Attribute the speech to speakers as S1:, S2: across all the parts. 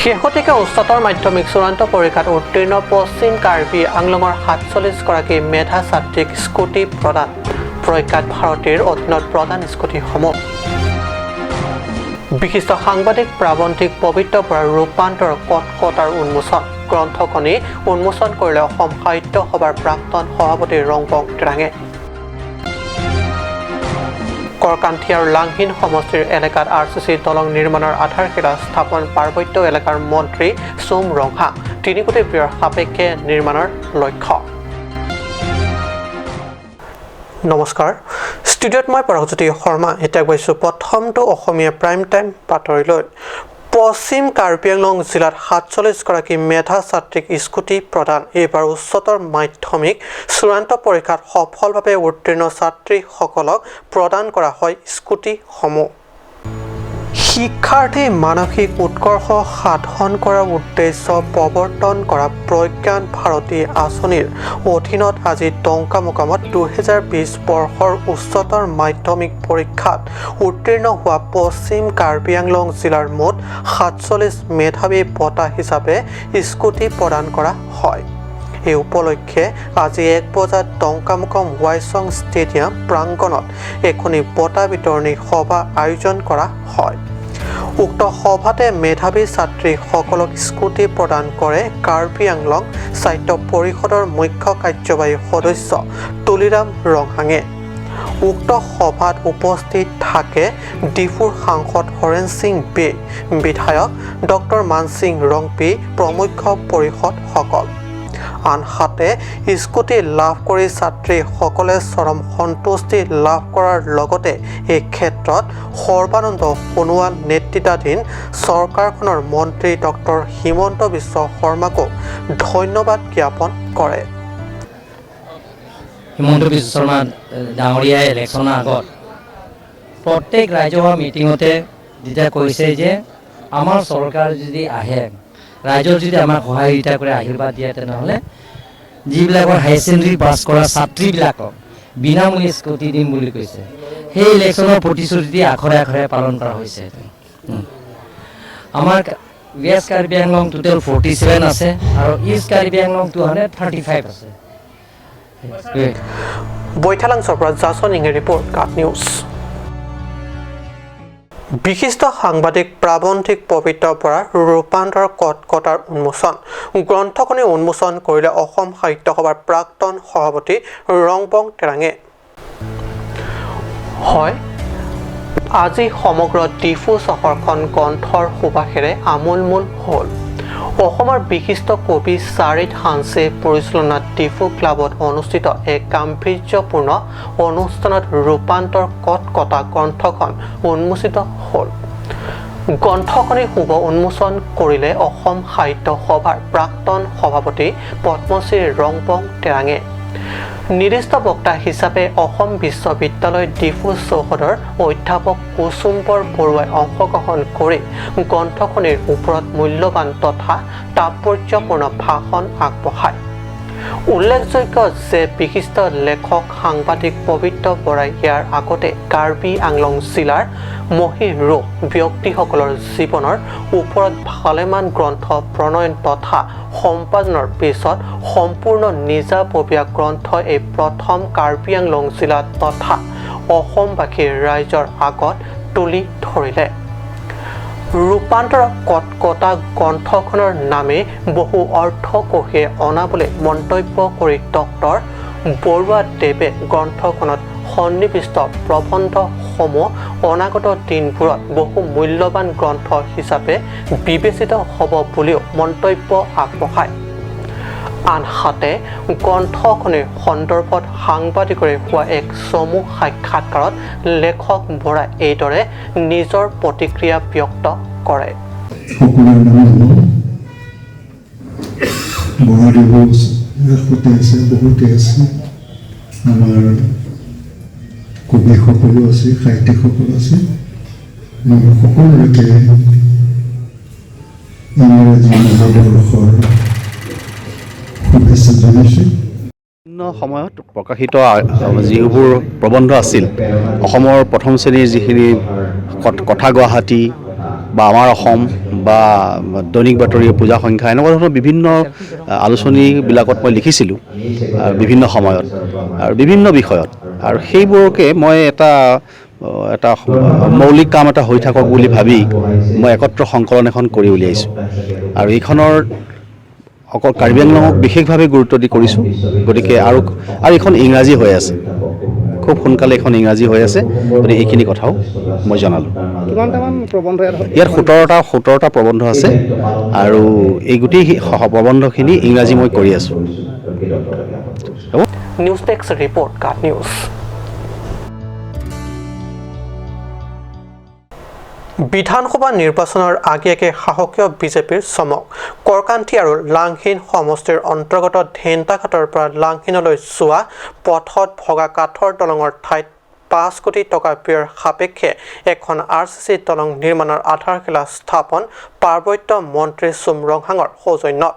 S1: শেহতীয়াকৈ উচ্চতৰ মাধ্যমিক চূড়ান্ত পৰীক্ষাত উত্তীৰ্ণ পশ্চিম কাৰ্বি আংলঙৰ 47গৰাকী মেধা ছাত্ৰীক স্কুটি প্ৰদান। প্ৰজ্ঞা ভাৰতীৰ অধীনত প্ৰদান স্কুটিসমূহ। বিশিষ্ট সাংবাদিক, প্ৰাবন্ধিক পবিত্ৰ বৰাৰ ৰূপান্তৰ কটকটাৰ উন্মোচন। গ্ৰন্থখনি উন্মোচন কৰিলে অসম সাহিত্য সভাৰ প্ৰাক্তন সভাপতি ৰংবং তেৰাঙে। কৰকান্থি আৰু লাংহিন সমষ্টিৰ এলেকাত আৰচিচি দলং নিৰ্মাণৰ আধাৰশিলা স্থাপন পাৰ্বত্য এলেকাৰ মন্ত্ৰী চুম ৰংহাং। 3 কোটি ব্যয়ৰ সাপেক্ষে নিৰ্মাণৰ লক্ষ্য। নমস্কাৰ, ষ্টুডিঅ'ত মই পৰাগজ্যোতি শৰ্মা। এতিয়া গৈছোঁ প্ৰথমটো অসমীয়া প্ৰাইম টাইম বাতৰিলৈ। পশ্চিম কাৰ্বি আংলং জিলাত 47গৰাকী মেধা ছাত্ৰীক স্কুটি প্ৰদান। এইবাৰ উচ্চতৰ মাধ্যমিক চূড়ান্ত পৰীক্ষাত সফলভাৱে উত্তীৰ্ণ ছাত্ৰীসকলক প্ৰদান কৰা হয় স্কুটিসমূহ। শিক্ষাৰ্থীৰ মানসিক উৎকৰ্ষ সাধন কৰাৰ উদ্দেশ্য প্ৰৱৰ্তন কৰা প্ৰজ্ঞান ভাৰতী আঁচনিৰ অধীনত আজি টংকামুকামত 2020 বৰ্ষৰ উচ্চতৰ মাধ্যমিক পৰীক্ষাত উত্তীৰ্ণ হোৱা পশ্চিম কাৰ্বি আংলং জিলাৰ মুঠ 47 মেধাৱী বঁটা হিচাপে স্কুটি প্ৰদান কৰা হয়। এই উপলক্ষে আজি 1 বজাত টংকামুকাম ৱাইচং ষ্টেডিয়াম প্ৰাংগণত এখনি বঁটা বিতৰণী সভা আয়োজন কৰা হয়। উক্ত সভাতে মেধাৱী ছাত্ৰীসকলক স্কুটি প্ৰদান কৰে কাৰ্বি আংলং স্বায়ত্ত পৰিষদৰ মুখ্য কাৰ্যবাহী সদস্য তুলিৰাম ৰংহাঙে। উক্ত সভাত উপস্থিত থাকে ডিফুৰ সাংসদ হৰেণ সিং বে, বিধায়ক ডক্টৰ মানসিং ৰংপি প্ৰমুখ পৰিষদসকল। আনহাতে স্কুটি লাভ কৰি ছাত্ৰীসকলে চৰম সন্তুষ্টি লাভ কৰাৰ লগতে এই ক্ষেত্ৰত সৰ্বানন্দ সোণোৱাল নেতৃত্বাধীন চৰকাৰখনৰ মন্ত্ৰী ডক্টৰ হিমন্ত বিশ্ব শৰ্মাকো ধন্যবাদ জ্ঞাপন কৰে।
S2: হিমন্ত বিশ্ব শৰ্মা ডাঙৰীয়াই ইলেকশ্যনৰ আগত প্ৰত্যেক ৰাজহুৱা মিটিঙতে যেতিয়া কৈছে যে আমাৰ চৰকাৰ যদি আহে, ৰাইজৰ যদি আমাক সহায়িতা কৰে, আশীৰ্বাদ দিয়ে, তেনেহ'লে যিবিলাকৰ হায়াৰ ছেকেণ্ডেৰী পাছ কৰা ছাত্ৰীবিলাকক বিনামূলীয়া স্কুটি দিম বুলি কৈছে। সেই ইলেকশ্যনৰ প্ৰতিশ্ৰুতি আখৰে আখৰে পালন কৰা হৈছে। আমাৰ ৱেষ্ট কাৰ্বি আংলং টোটেল 47 আছে আৰু ইষ্ট কাৰ্বি আংলং 235 আছে।
S1: বৈঠালাংছৰ পৰা জাছন ইঙে ৰিপৰ্ট, কাট নিউজ। বিশিষ্ট সাংবাদিক, প্ৰাবন্ধিক পবিত্ৰ বৰাৰ ৰূপান্তৰ কটকটাৰ উন্মোচন। গ্ৰন্থখনি উন্মোচন কৰিলে অসম সাহিত্য সভাৰ প্ৰাক্তন সভাপতি ৰংবং তেৰাঙে। হয়, আজি সমগ্ৰ ডিফু চহৰখন গ্ৰন্থৰ সুবাসেৰে আমোলমোল হ'ল। অসমৰ বিশিষ্ট কবি চাৰিত হানছে পৰিচালনাত ডিফু ক্লাবত অনুষ্ঠিত এক গাম্ভীৰ্যপূৰ্ণ অনুষ্ঠানত ৰূপান্তৰ কটকটা গ্ৰন্থখন উন্মোচিত হ'ল। গ্ৰন্থখনি শুভ উন্মোচন কৰিলে অসম সাহিত্য সভাৰ প্ৰাক্তন সভাপতি পদ্মশ্ৰী ৰংবং তেৰাঙে। নিৰ্দিষ্ট বক্তা হিচাপে অসম বিশ্ববিদ্যালয় ডিফু চৌহদৰ অধ্যাপক কুসুম্বৰ বৰুৱাই অংশগ্ৰহণ কৰি গ্ৰন্থখনিৰ ওপৰত মূল্যৱান তথা তাৎপৰ্যপূৰ্ণ ভাষণ আগবঢ়ায়। উল্লেখযোগ্য যে বিশিষ্ট লেখক, সাংবাদিক পবিত্ৰ বৰাই ইয়াৰ আগতে কাৰ্বি আংলং জিলাৰ মহীৰূহ ব্যক্তিসকলৰ জীৱনৰ ওপৰত ভালেমান গ্ৰন্থ প্ৰণয়ন তথা সম্পাদনৰ পিছত সম্পূৰ্ণ নিজাববীয়া গ্ৰন্থ এই প্ৰথম কাৰ্বি আংলং জিলা তথা অসমবাসী ৰাইজৰ আগত তুলি ধৰিলে। ৰূপান্তৰ কটকটা গ্ৰন্থখনৰ নামে বহু অৰ্থ কঢ়িয়াই অনা বুলি মন্তব্য কৰি ডক্টৰ বৰুৱাদেৱে গ্ৰন্থখনত সন্নিৱিষ্ট প্ৰবন্ধসমূহ অনাগত দিনবোৰত বহু মূল্যৱান গ্ৰন্থ হিচাপে বিবেচিত হ'ব বুলিও মন্তব্য আগবঢ়ায়। আনহাতে গ্ৰন্থখনিৰ সন্দৰ্ভত সাংবাদিকৰে হোৱা এক চমু সাক্ষাৎকাৰত লেখক বৰাই এইদৰে নিজৰ প্ৰতিক্ৰিয়া ব্যক্ত কৰে।
S3: সকলোৰে নাম নলওঁ। বৰাদেৱো সৈতে আছে, বহুতে আছে, আমাৰ কবিসকলো আছে, সাহিত্যিকসকল আছে। মই সকলোকে ইংৰাজী নৱবৰ্ষৰ শুভেচ্ছা জনাইছোঁ।
S4: বিভিন্ন সময়ত প্ৰকাশিত যিবোৰ প্ৰবন্ধ আছিল, অসমৰ প্ৰথম শ্ৰেণীৰ যিখিনি কথা গুৱাহাটী বা আমাৰ অসম বা দৈনিক বাতৰি, পূজা সংখ্যা, এনেকুৱা ধৰণৰ বিভিন্ন আলোচনীবিলাকত মই লিখিছিলোঁ বিভিন্ন সময়ত আৰু বিভিন্ন বিষয়ত। আৰু সেইবোৰকে মই এটা এটা মৌলিক কাম এটা হৈ থাকক বুলি ভাবি মই একত্ৰ সংকলন এখন কৰি উলিয়াইছোঁ। আৰু এইখনৰ অকল কাৰ্বি আংলঙক বিশেষভাৱে গুৰুত্ব দি কৰিছোঁ। গতিকে আৰু আৰু এইখন ইংৰাজী হৈ আছে, খুব সোনকালে এইখন ইংৰাজী হৈ আছে। গতিকে এইখিনি কথাও মই জনালোঁ।
S5: কিমানটামান প্ৰবন্ধ ইয়াত?
S4: ইয়াত 17টা প্ৰবন্ধ আছে আৰু এই গোটেই প্ৰবন্ধখিনি ইংৰাজী মই কৰি আছোঁ। হ'ব।
S1: নিউজ ডেস্ক ৰিপৰ্ট, কাট নিউজ। বিধানসভা নিৰ্বাচনৰ আগে আগে শাসকীয় বিজেপিৰ চমক। কৰকান্থি আৰু লাংহিন সমষ্টিৰ অন্তৰ্গত ধেন্তাঘাটৰ পৰা লাংহিনলৈ যোৱা পথত ভগা কাঠৰ দলঙৰ ঠাইত 5 কোটি টকা ব্যয়ৰ সাপেক্ষে এখন আৰ চি চি দলং নিৰ্মাণৰ আধাৰশিলা স্থাপন পাৰ্বত্য মন্ত্ৰী চুম ৰংহাঙৰ সৌজন্যত।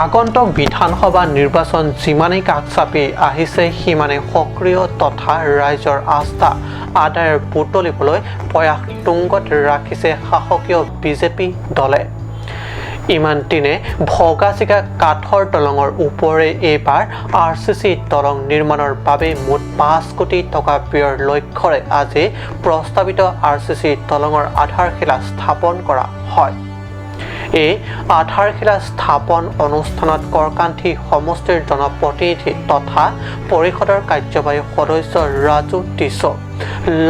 S1: আগন্তুক বিধানসভা নিৰ্বাচন যিমানেই কাষ চাপি আহিছে, সিমানেই সক্ৰিয় তথা ৰাইজৰ আস্থা আদায়ৰ বুটলিবলৈ প্ৰয়াস তুংগত ৰাখিছে শাসকীয় বিজেপি দলে। ইমান দিনে ভগা চিগা কাঠৰ দলঙৰ ওপৰে এইবাৰ আৰ চি চি দলং নিৰ্মাণৰ বাবে মুঠ 5 কোটি টকা ব্যয়ৰ লক্ষ্যৰে আজি প্ৰস্তাৱিত আৰ চি চি দলঙৰ আধাৰশিলা স্থাপন কৰা হয়। এই আধাৰশিলা স্থাপন অনুষ্ঠানত কৰকান্থি সমষ্টিৰ জনপ্ৰতিনিধি তথা পৰিষদৰ কাৰ্যবাহী সদস্য ৰাজু টিছ,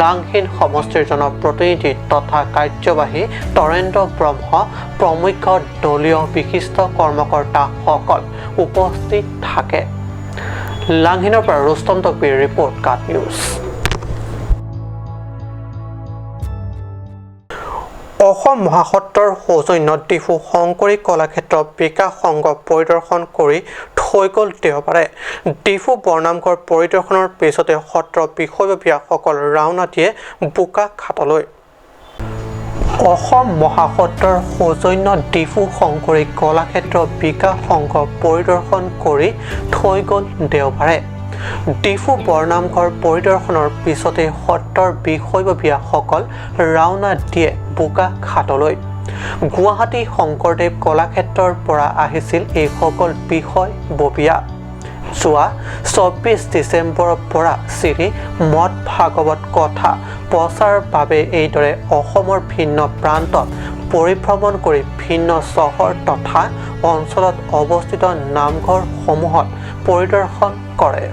S1: লাংহিন সমষ্টিৰ জনপ্ৰতিনিধি তথা কাৰ্যবাহী তৰেন্দ্ৰ ব্ৰহ্ম প্ৰমুখ্য দলীয় বিশিষ্ট কৰ্মকৰ্তাসকল উপস্থিত থাকে। লাংহিনৰ পৰা ৰুস্তম টকবিৰ ৰিপৰ্ট, কাট নিউজ। অসম মহাসত্ৰৰ সৌজন্যত ডিফু শংকৰী কলাক্ষেত্ৰ বিকাশ সংঘ পৰিদৰ্শন কৰি থৈ গ'ল দেওবাৰে। ডিফু বৰনামঘৰ পৰিদৰ্শনৰ পিছতে সত্ৰ বিষয়ববীয়াসকল ৰাওনা দিয়ে বোকাখাতলৈ। অসম মহাসত্ৰৰ সৌজন্যত ডিফু শংকৰী কলাক্ষেত্ৰ বিকাশ সংঘ পৰিদৰ্শন কৰি থৈ গ'ল দেওবাৰে। ডিফু বৰনামঘৰ পৰিদৰ্শনৰ পিছতে সত্ৰৰ বিষয়ববীয়াসকল ৰাওনা দিয়ে বোকাখাতলৈ। গুৱাহাটী শংকৰদেৱ কলাক্ষেত্ৰৰ পৰা আহিছিল এইসকল বিষয়ববীয়া। যোৱা 24 ডিচেম্বৰৰ পৰা শ্ৰী মদ ভাগৱত কথা প্ৰচাৰৰ বাবে এইদৰে অসমৰ ভিন্ন প্ৰান্তত পৰিভ্ৰমণ কৰি ভিন্ন চহৰ তথা অঞ্চলত অৱস্থিত নামঘৰসমূহত পৰিদৰ্শন কৰে।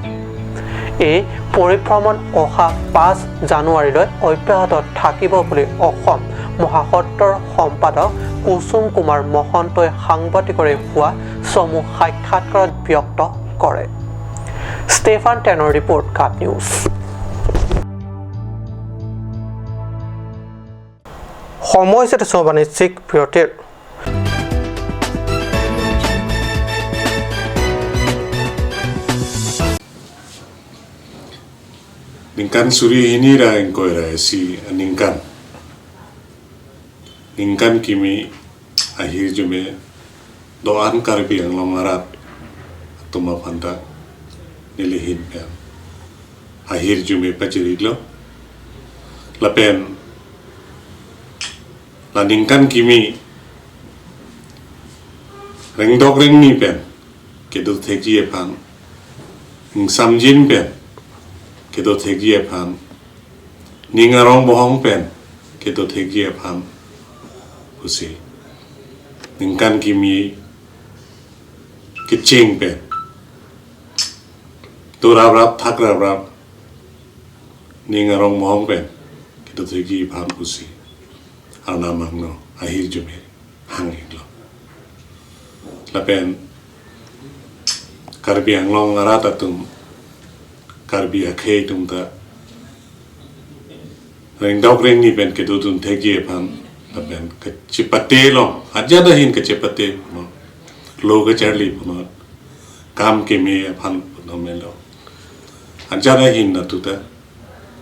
S1: এই পৰিভ্ৰমণ অহা 5 জানুৱাৰীলৈ অব্যাহত থাকিব বুলি অসম মহাসত্ৰৰ সম্পাদক কুসুম কুমাৰ মহন্তই সাংবাদিকৰে হোৱা চমু সাক্ষাৎকাৰত ব্যক্ত কৰে। ষ্টেফান টেনৰ ৰিপৰ্ট, কাট নিউজ। সময় হৈছে বাণিজ্যিক বিৰতিৰ।
S6: Ningkan suri hini ra engkoi ra si ningkan. Ningkan kimi ahir jume doan karbi ang longarat tuma phanta nilihin pen. Ahir jume pachiriglo. Lapen la ningkan kimi rengdok rengni pen kedo thekji e phan samjin pen kedo thekji e phan ningarong bohong pen kedo thekji e phan husi ningkan kimi kiching pen to rap rap thak rap rap ningarong bohong pen kedo thekji phan husi arna mangno ahir jume hang lo lapen karbi anglong arata tum karbi akhe tum ta reng dok reng ni pen ke du tum thekji phan lapen ke chipate lo aja da hin ke chipate no lo ke charli phono kam ke me phan no me lo aja da hin na tu ta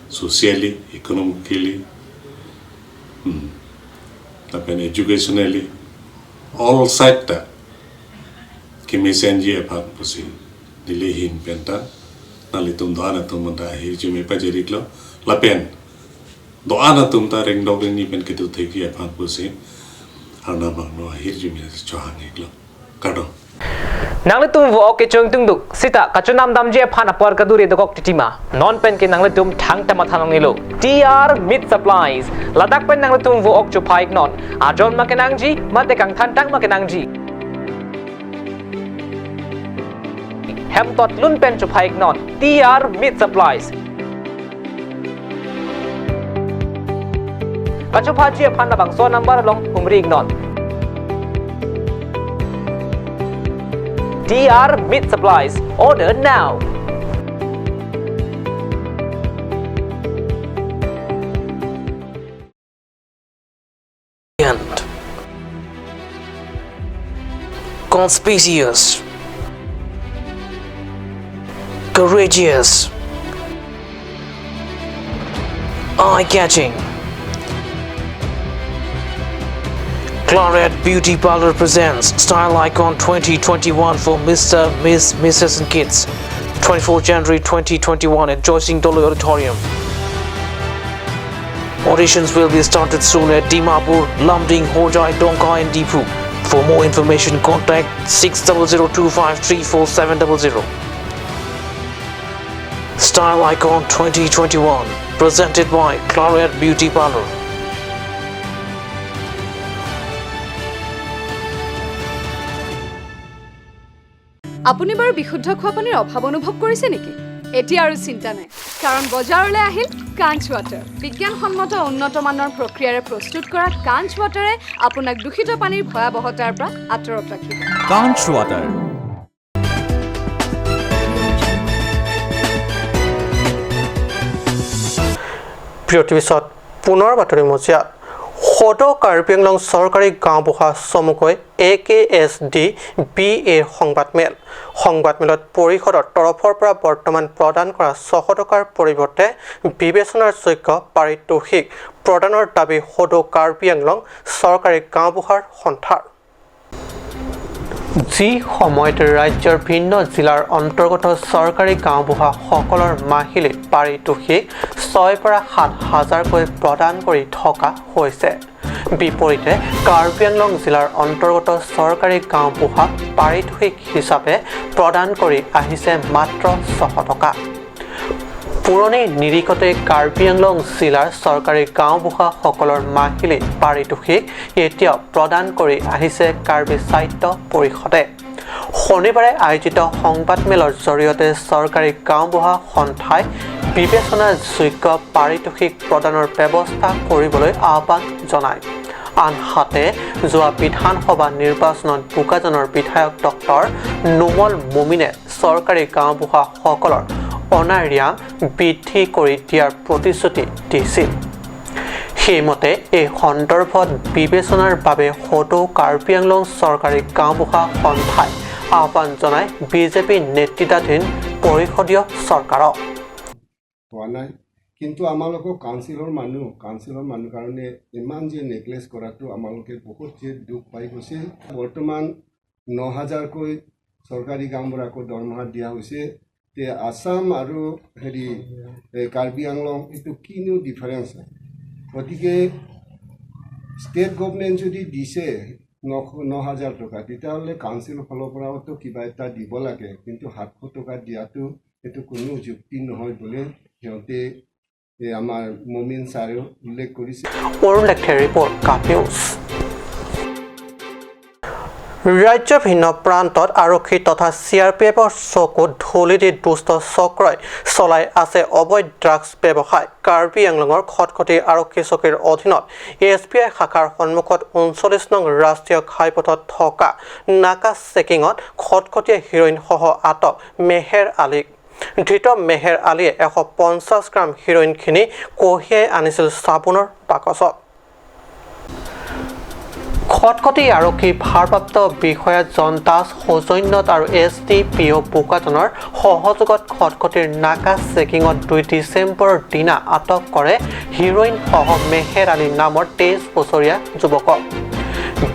S6: socially, economically, lapen educationally, all side ta kimi senji phan pusi dili hin pen ta nali tum dana tum da hi jumi pajeriklo lapen Doana tum ta reng dog ni pen ke tu theki aphan puse harna bang no hir jumi chohang eklo kado
S7: Nangle tum wo ke chung tung duk sita kachunam dam je phan apor kaduri dogok titima non pen ke nangle tum thang ta mathanong nilo TR mid supplies Ladakh pen nangle tum wo ok chu phaik non ajon ma kenang ji ma te kang than tang ma kenang ji hem tot lun pen chu phaik non TR mid supplies kachu pha ji phan bang so number long umri non TR Meat Supplies. Order now.
S8: And conspicuous, courageous, eye-catching. Claret Beauty Parlor presents Style Icon 2021 for Mr., Miss, Mrs. and Kids. 24 January 2021 at Joycing Dolo Auditorium. Auditions will be started soon at Dimapur, Lumding, Hojai, Donka and Dipu. For more information, contact 600253470. Style Icon 2021, presented by Claret Beauty Parlor.
S9: আপুনি বাৰু বিশুদ্ধ খোৱা পানীৰ অভাৱ অনুভৱ কৰিছে নেকি? এতিয়া আৰু চিন্তা নাই, কাৰণ বজাৰলৈ আহিল কাঞ্চ ৱাটাৰ। বিজ্ঞানসন্মত উন্নত মানৰ প্ৰক্ৰিয়াৰে প্ৰস্তুত কৰা কাঞ্চ ৱাটাৰে আপোনাক দূষিত পানীৰ ভয়াৱহতাৰ পৰা আঁতৰত ৰাখিব।
S10: কাঞ্চ ৱাটাৰ।
S1: বিৰতিৰ পিছত পুনৰ বাতৰি মজিয়াত। সদৌ কাৰ্বি আংলং চৰকাৰী গাঁওবুঢ়া চমুকৈ A K S D B এৰ সংবাদমেল। সংবাদমেলত পৰিষদৰ তৰফৰ পৰা বৰ্তমান প্ৰদান কৰা 600 টকাৰ পৰিৱৰ্তে বিবেচনাৰ যোগ্য পাৰিতোষিক প্ৰদানৰ দাবী সদৌ কাৰ্বি আংলং চৰকাৰী গাঁওবুঢ়াৰ সন্থাৰ। যি সময়ত ৰাজ্যৰ ভিন্ন জিলাৰ অন্তৰ্গত চৰকাৰী গাঁওবুঢ়াসকলৰ মাহিলী পাৰিতোষিক 6 পৰা 7 হাজাৰকৈ প্ৰদান কৰি থকা হৈছে, বিপৰীতে কাৰ্বি আংলং জিলাৰ অন্তৰ্গত চৰকাৰী গাঁওবুঢ়া পাৰিতোষিক হিচাপে প্ৰদান কৰি আহিছে মাত্ৰ 600 টকা। পুৰণি নিৰিখতে কাৰ্বি আংলং জিলাৰ চৰকাৰী গাঁওবুঢ়াসকলৰ মাহিলী পাৰিতোষিক এতিয়াও প্ৰদান কৰি আহিছে কাৰ্বি সাহিত্য পৰিষদে। শনিবাৰে আয়োজিত সংবাদমেলৰ জৰিয়তে চৰকাৰী গাঁওবুঢ়া সন্থাই বিবেচনাযোগ্য পাৰিতোষিক প্ৰদানৰ ব্যৱস্থা কৰিবলৈ আহ্বান জনায়। আনহাতে যোৱা বিধানসভা নিৰ্বাচনত বোকাজানৰ বিধায়ক ডক্টৰ নোমল মোমিনে চৰকাৰী গাঁওবুঢ়াসকলৰ অনাৰিয়াম বৃদ্ধি কৰি দিয়াৰ প্ৰতিশ্ৰুতি দিছিল। সেইমতে এই সন্দৰ্ভত বিবেচনাৰ বাবে সদৌ কাৰ্বি আংলং চৰকাৰী গাঁওবুঢ়া সন্থাই আহ্বান জনায় বিজেপি নেতৃত্বাধীন পৰিষদীয় চৰকাৰক।
S3: হোৱা নাই, কিন্তু আমালোকক কাউন্সিলৰ মানুহ কাৰণে ইমান যে নেগলেক্ট কৰাটো আমালোকে বহুত যে দুখ পাই গৈছে। বৰ্তমান 9,000কৈ চৰকাৰী গাঁওবুঢ়াকো দৰমহা দিয়া হৈছে। তে আছাম আৰু হেৰি কাৰ্বি আংলং এইটো কিনো ডিফাৰেঞ্চ? গতিকে ষ্টেট গভমেণ্ট যদি দিছে 9,000 টকা, তেতিয়াহ'লে কাউন্সিলৰ ফালৰ পৰাওতো কিবা এটা দিব লাগে। কিন্তু 700 টকা দিয়াটো এইটো কোনো যুক্তি নহয় বুলি সিহঁতে আমাৰ মমিন ছাৰেও উল্লেখ কৰিছে।
S1: অৰুণ লেখেৰ ৰিপৰ্ট, কাপ নিউজ। ৰাজ্যৰ ভিন্ন প্ৰান্তত আৰক্ষী তথা চি আৰ পি এফৰ চকুত ধূলি দি দুষ্ট চক্ৰই চলাই আছে অবৈধ ড্ৰাগছ ব্যৱসায়। কাৰ্বি আংলঙৰ খটখটি আৰক্ষী চকীৰ অধীনত এছ বি আই শাখাৰ সন্মুখত 39 নং ৰাষ্ট্ৰীয় ঘাইপথত থকা নাকা চেকিঙত খটখটীয়া হিৰইনসহ আটক মেহেৰ আলীক। ধৃত মেহেৰ আলীয়ে 150 গ্ৰাম হিৰইনখিনি কঢ়িয়াই আনিছিল চাবোনৰ বাকচত। খটখটি আৰক্ষী ভাৰপ্ৰাপ্ত বিষয়া জন দাস সৌজন্যত আৰু এছ ডি পি অ' বোকাজানৰ সহযোগত খটখটিৰ নাকা চেকিঙত 2 ডিচেম্বৰৰ দিনা আটক কৰে হিৰইনসহ মেহেৰ আলী নামৰ 23 বছৰীয়া যুৱকক।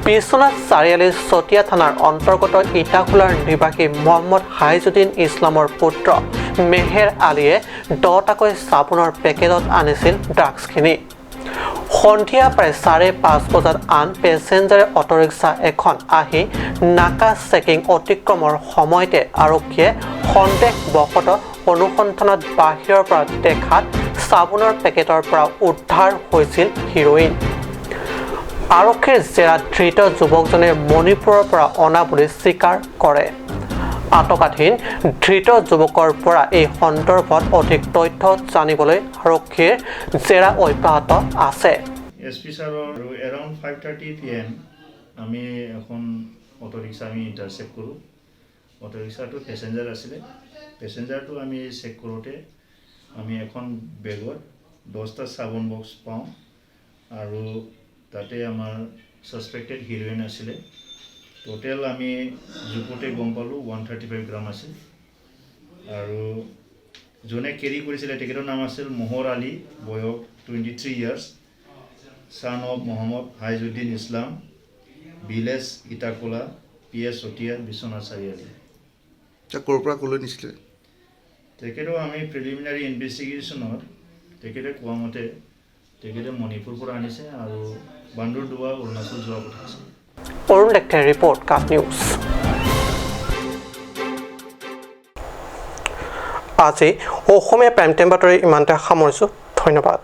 S1: বিশ্বনাথ চাৰিআলি চতিয়া থানাৰ অন্তৰ্গত ইটাখোলাৰ নিবাসী মহম্মদ হাইজুদ্দিন ইছলামৰ পুত্ৰ মেহেৰ আলীয়ে 10টাকৈ চাবোনৰ পেকেটত আনিছিল ড্ৰাগছখিনি। সন্ধিয়া প্ৰায় 5:30 বজাত আন পেছেঞ্জাৰে অট'ৰিক্সা এখন আহি নাকা চেকিং অতিক্ৰমৰ সময়তে আৰক্ষীয়ে সন্দেহবশতঃ অনুসন্ধানত বাহিৰৰ পৰা দেখাত চাবোনৰ পেকেটৰ পৰা উদ্ধাৰ হৈছিল হিৰ'ইন। আৰক্ষীৰ জেৰাত ধৃত যুৱকজনে মণিপুৰৰ পৰা অনা বুলি স্বীকাৰ কৰে। আটকাধীন ধৃত যুৱকৰ পৰা এই সন্দৰ্ভত অধিক তথ্য জানিবলৈ আৰক্ষীৰ জেৰা অব্যাহত আছে।
S10: এছ পি ছাৰৰ আৰু এৰাউণ্ড 5:30 PM আমি এখন অ'টো ৰিক্সা আমি ইণ্টাৰচেপ্ট কৰোঁ। অ'টো ৰিক্সাটো পেচেঞ্জাৰ আছিলে। পেচেঞ্জাৰটো আমি চেক কৰোঁতে আমি এখন বেগত 10টা চাবোন বক্স পাওঁ আৰু তাতে আমাৰ ছাছপেক্টেড হিৰ'ইন আছিলে। টোটেল আমি জোখোতে গম পালোঁ 135 গ্ৰাম আছিল। আৰু যোনে কেৰি কৰিছিলে, তেখেতৰ নাম আছিল মোহৰ আলী, বয়স 23 years, son of Mohammad Haijuddin Islam, village Itakola, PS Chatia, Biswanath Chariali.
S11: ক'ৰ পৰা ক'লৈ নিছিলে?
S10: তেখেতেও আমি প্ৰিলিমিনাৰী ইনভেষ্টিগেশ্যনত তেখেতে কোৱা মতে তেখেতে মণিপুৰ পৰা আনিছে আৰু বান্দৰদোৱা, অৰুণাচল যোৱাৰ কথা আছে।
S1: অৰুণ লেখথেৰ ৰিপৰ্ট, কাট নিউজ। আজি অসমীয়া প্ৰাইম টাইম বাতৰি ইমানতে সামৰিছোঁ। ধন্যবাদ।